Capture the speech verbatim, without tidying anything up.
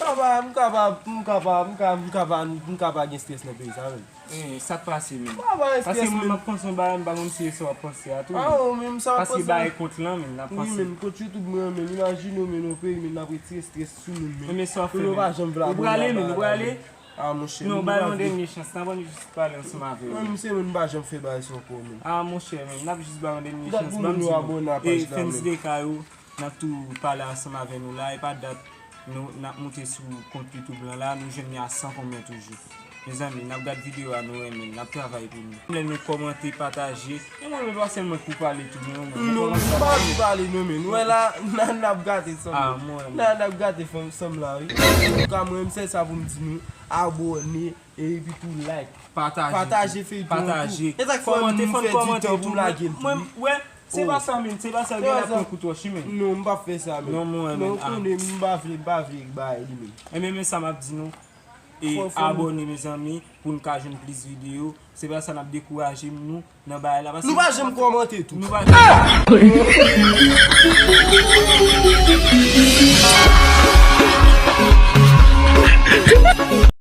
Papa, m ka pa, m ka pa, m ka, m ka pa, m ka pa gen strès nan peyi sa menm. Eh, sa k pase menm? Pa pa gen strès menm. Paske mwen, m ap panse yon bagay, m pa konn si e sa w ap panse a tou. Ah, ou menm sa w ap panse a? Paske bagay kont lan menm, n ap panse. Wi, menm, kont YouTube mwen menm, imajine w menm, yon peyi menm, n ap retire strès sou moun menm. Pou nou pa janm vle abòne a bagay la menm. Ou prale menm, ou prale? Ah, monchè, nou pa vle. Non, ba l yon dènye chans, n ap ann jis pale ansanm avè w. Mwen, m se moun, m pa janm fè bagay sa ankò menm. Ah, monchè, menm, n ap jis ba l yon dènye chans, ban m di nou, e, fans D K yo, n ap tou pale ansanm avè nou la, e pa dat nou, n ap moute sou kont YouTube lan la, nou jwenn li a san konbyen toujou. Mezanmi, n ap gad videyo a, nou renmen l, n ap travay pou nou. Lè nou kòmante, pataje, e mwen menm pa sèlman pou pale tou, men mwen. Non, m pa vle pale non, men. Nou wè la, n a, n ap gate sanm la. Ah, mwen. N a, n ap gate fanm, sanm la, wi. Antouka, mwen, m sèl sa pou m di nou, abòne, e epi tou like. Pataje. Pataje feyton an tou. Pataje. E sa k fè m fè di tan pou m lage l tou, wi. Mwen, mwen, wè, se pa sa, men, se pa sa, gen ap pran kout wòch, wi, men. Non, m p ap fè sa, men. Non, mwen, men, ah. Non, ou konnen, m pa vle, m pa vle bagay li menm. Ebyen, men sa m ap di nou. E abòne, mezanmi, pou n ka jwenn plis videyo. Se pa sa n ap dekouraje nou nan bagay la, paske nou pa janm kòmante tou. Nou pa janm.